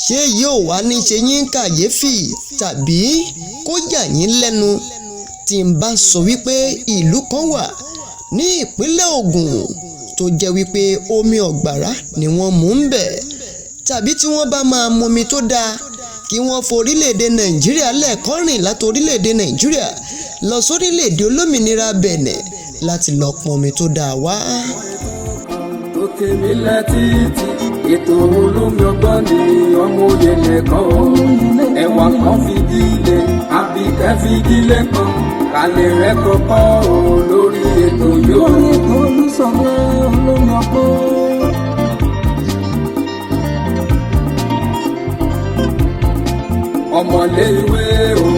Ṣé yóò wá ní ṣe yín kàyéfì tàbí kó yà yín lẹ́nu tí n bá sọ wípé ìlú kan wà ní ìpínlẹ̀ Ògùn tó jẹ́ wípé omi ọ̀gbàrá ni wọ́n mú ń bẹ̀, tàbí tí wọ́n bá máa mumi tó dáa kí wọ́n forílẹ̀-èdè Nàìjíríà lẹ́ẹ̀kan rìn láti orílẹ̀-èdè Nàìjíríà lọ sórílẹ̀-èdè olómìnira Bẹ̀nẹ̀ láti lọ pọnmi tó dáa wá. Tó tèmi lẹ́tìtì ètò olómi ọgbọ́n ni ọmọ òye lẹ́kọ̀ọ́ ẹwà kan fìdílé àbíkẹ́ fìdílé kan kálẹ̀ rẹ̀ kọ́kọ́ o lórí ètò yóò. Lórí ètò Olúṣọlá olómi ọgbọ́n. Ọmọlé ìwé o,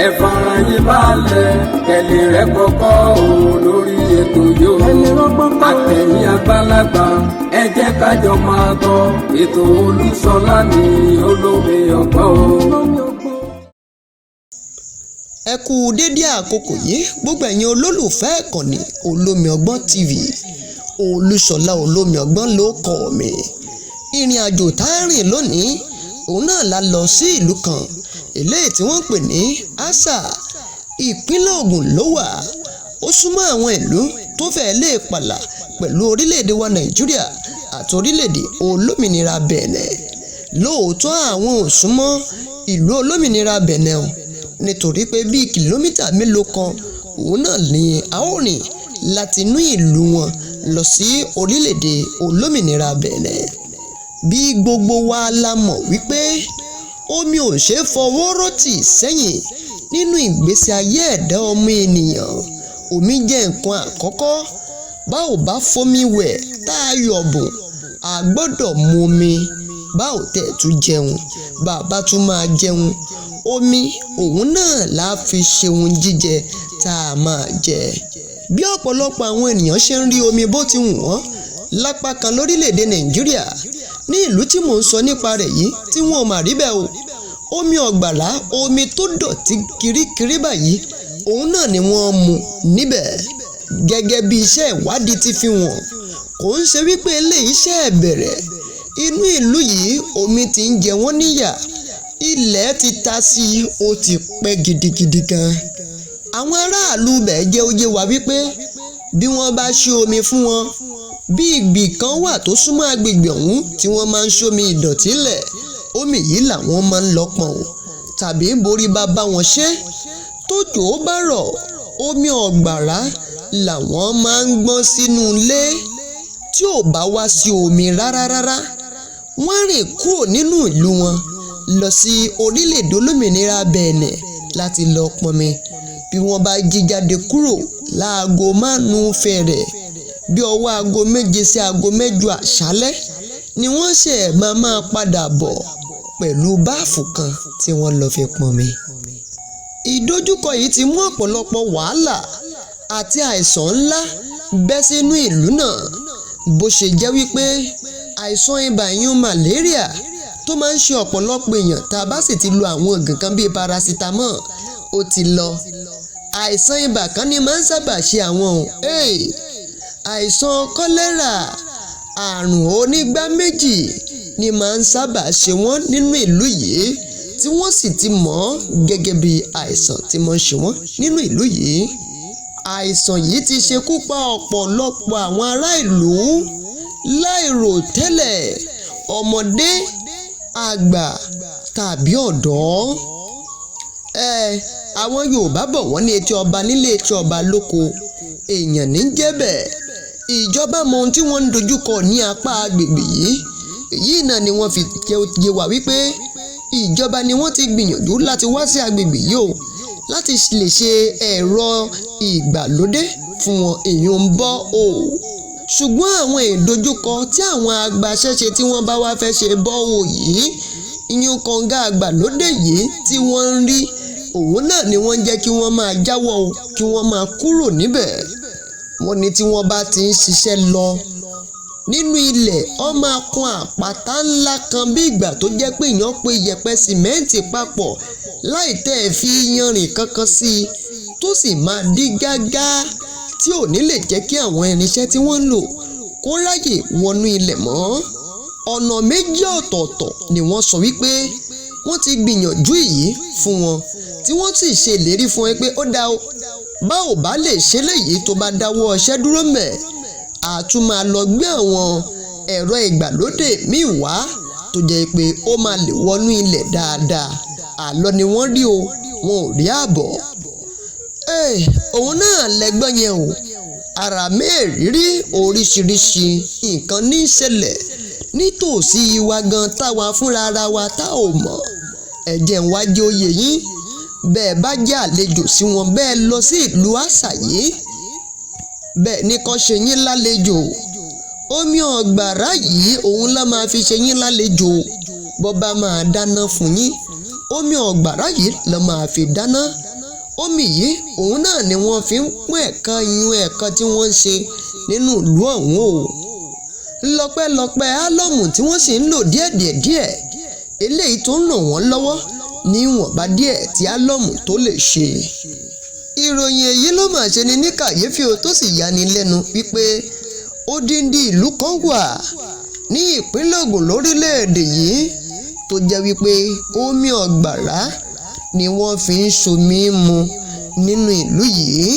ẹ fara yín balẹ̀ kẹ́lẹ́ rẹ̀ kọ́kọ́ o lórí ètò yóò. Kẹ́lẹ́ rọ́gbọ́n kọ́. Àtẹ̀yìn àgbàlagbà, ẹ jẹ́ kájọ máa gbọ́ ètò Olúṣọlá ní olómi ọgbọ́n o. Olómi ọgbọ́n. Ẹ kú dédé àkókò yìí, gbogbo ẹ̀yin olólùfẹ́ ìkànnì Olómi Ọgbọ́n TV. Olúṣọlá Olómi Ọgbọ́n ló kọ́ mi. Ìrìn àjò tá a rìn lónìí òun náà la lọ sí ìlú kan eléyìí tí wọ́n ń pè ní Asa. Ìpínlẹ̀ Ògùn ló wà. Ó súnmọ́ àwọn ìlú tó fẹ́ẹ́ lè pààlà pẹ̀lú orílẹ̀-èdè wa Nàìjíríà àti orílẹ̀-èdè olómìnira Bẹ̀nẹ̀. Lóòótọ́ àwọn ò súnmọ́ ìlú olómìnira Bẹ̀nẹ̀ o, nítorí pé bíi kìlómítà mélòó kan òun náà ni a ó rìn láti inú ìlú wọn lọ sí orílẹ̀-èdè olómìnira Bẹ̀nẹ̀. Bí gbogbo wa la mọ̀ wípé omi ò ṣeé fọwọ́ rọ́tì sẹ́yìn nínú ìgbésí ayé ẹ̀dá ọmọ ènìyàn. Omi jẹ́ nǹkan àkọ́kọ́. Bá ò bá fomi wẹ̀ tá a yọ̀bùn, a gbọ́dọ̀ mu omi. Bá ò tẹ̀ tún jẹun, bá a bá tún máa jẹun, omi òun náà la fi ṣeun jíjẹ tá a máa jẹ. Bí ọ̀pọ̀lọpọ̀ àwọn ènìyàn ṣe ń rí omi bó ti wù wọ́n lápá kan lórílẹ̀‐èdè Nàìjíríà, ní ìlú tí mò ń sọ nípa rẹ̀ yìí tí wọn ò mà rí bẹ́ẹ̀ o. Omi ọ̀gbàrá, omi tó dọ̀tí kirikiri báyìí, òun náà ni wọ́n mu níbẹ̀. Gẹ́gẹ́ bí iṣẹ́ ìwádìí ti fi wọ́n, kò ń ṣe wípé eléyìí ṣe é bẹ̀rẹ̀. Inú ìlú yìí omi ti ń jẹ wọ́n níyà, ilẹ̀ ti ta sí i, ó ti pẹ́ gidigidi gan. Àwọn aráàlú ibẹ̀ jẹ́ ó yé wa wípé bí wọ́n bá ṣí omi fún wọn, bí ìgbì kan wà tó súnmọ́ agbègbè ọ̀hún tí wọ́n máa ń ṣomi ìdọ̀tí lẹ̀, omi yìí làwọn máa ń lọ pọ̀n o, tàbí borí bá bá wọn ṣe. Tójò bá rọ̀, omi ọ̀gbàrá làwọn máa ń gbọ́n sínú ilé. Tí ò bá wá sí omi rárá rárá, wọ́n rìn kúrò nínú ìlú wọn lọ sí orílẹ̀-èdè olómìnira Bẹ̀nẹ̀ láti lọ pọnmi. Bí wọ́n bá jí jáde kúrò láago 5 fẹ̀rẹ̀, bí ọwọ́ aago 7 sí aago 8 àṣálẹ́ ni wọ́n ṣẹ̀ máa padà bọ̀ pẹ̀lú báàfù kan tí wọ́n lọ fi pọnmi. Ìdojúkọ yìí ti mú ọ̀pọ̀lọpọ̀ wàhálà àti àìsàn ńlá bẹ́ sínú ìlú náà. Bó ṣe jẹ́ wípé àìsàn ibà ìyún màléríà tó máa ń ṣe ọ̀pọ̀lọpọ̀ èèyàn tá a bá sì ti lo àwọn oògùn kan bíi parasitamọ́ọ̀, ó ti lọ. Àìsàn ibà kan ni máa ń sábà ṣe àwọn o. Àìsàn kọ́lẹ́rà, àrùn onígbá méjì ni máa ń sábà ṣe wọ́n nínú ìlú yìí, tí wọ́n sì ti mọ̀ ọ́n gẹ́gẹ́ bí àìsàn tí máa ń ṣe wọ́n nínú ìlú yìí. Àìsàn yìí ti ṣekú pa ọ̀pọ̀lọpọ̀ àwọn ará ìlú láìrò tẹ́lẹ̀, ọmọdé, àgbà tàbí ọ̀dọ́. Àwọn Yorùbá bọ̀ wọ́n ní etí ọba nílé, etí ọba lóko, èèyàn ní jẹ́ bẹ́ẹ̀. Ìjọba mọ ohun tí wọ́n ń dojúkọ ní apá agbègbè yìí. Èyí náà ni wọ́n fi jẹ́ ó yé wa wípé ìjọba ni wọ́n ti gbìyànjú láti wá sí agbègbè yìí o, láti lè ṣe ẹ̀rọ ìgbàlódé fún wọn, èèyàn ń bọ̀ o. Ṣùgbọ́n àwọn ìdojúkọ tí àwọn agbaṣẹ́ṣe tí wọ́n bá wá fẹ́ ṣe bọ́ o yìí, ìyún kànga àgbàlódé yìí tí wọ́n ń rí, òun náà ni wọ́n ń jẹ́ kí wọ́n máa jáwọ́ o, kí wọ́n máa kúrò níbẹ̀. Wọ́n ní tí wọ́n bá ti ń ṣiṣẹ́ lọ nínú ilẹ̀, ó máa kun àpáta ńlá kan bí ìgbà tó jẹ́ pé èèyàn pe yẹ̀pẹ̀ sìmẹ́ǹtì papọ̀ láì tẹ́ ẹ fi yanrìn kankan sí i, tó sì máa dí gágá tí ò ní lè jẹ́ kí àwọn irinṣẹ́ tí wọ́n ń lò kó ráyè wọnú ilẹ̀ mọ́. Ọ̀nà méjì ọ̀tọ̀ọ̀tọ̀ ni wọ́n sọ wípé wọ́n ti gbìyànjú yìí fún wọn, tí wọ́n sì ṣe ìlérí fún ẹ pé ó dá o, bá ò bá lè ṣe léyìí, tó bá dáwọ́ ọṣẹ́ dúró mẹ́, àtún máa lọ gbé àwọn ẹ̀rọ ìgbàlódé míì wá tó jẹ́ pé ó máa lè wọnú ilẹ̀ dáadáa. Àlọ́ ni wọ́n rí o, wọn ò rí àbọ̀. Òun náà lẹ́gbọ́n yẹn o. Ara mẹ́rìírí oríṣiríṣi nǹkan ní í ṣẹlẹ̀ nítòsí wa gan táwa fúnra ara wa tá ò mọ̀. Ẹ̀jẹ̀ ń wájú oyè yín bẹ́ẹ̀ bá jẹ́ àlejò sí wọn, bẹ́ẹ̀ lọ sí ìlú Àṣàyí, bẹ́ẹ̀ ni kò ṣe yín lálejò. Omi ọ̀gbàrá yìí òun la máa fi ṣe yín lálejò. Bọ́ba máa dáná fún yín, omi ọ̀gbàrá yìí la máa fi dáná. Omi yìí òun náà ni wọ́n fi ń pọ́n ẹ̀kan yún ẹ̀kan tí wọ́n ń ṣe nínú ìlú ọ̀hún o. Lọ́pẹ́lọpẹ́ álọ́mù tí wọ́n sì ń lò díẹ̀díẹ̀díẹ̀, eléyìí tó ń ràn wọ́n lọ́wọ́ níwọ̀nba díẹ̀ tí álọ́mù tó lè ṣe. Ìròyìn èyí ló mà ṣe ni ní kàyéfì o, tó sì yani lẹ́nu wípé odindi ìlú kan wà ní ìpínlẹ̀ Ògùn lórílẹ̀‐èdè yìí tó jẹ́ wípé omi ọ̀gbàrá ni wọ́n fi ń ṣomi mu nínú ìlú yìí.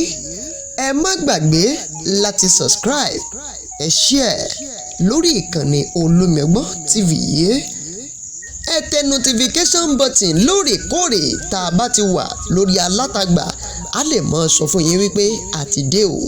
Ẹ má gbàgbé láti subscribe, ẹ share lórí ìkànnì Olómiọgbọ́n TV yìí. Ẹ tẹ notification button lóòrèkóòrè tá a bá ti wà lórí alátagbà, á lè mọ sọ fún yín wípé àti dé o.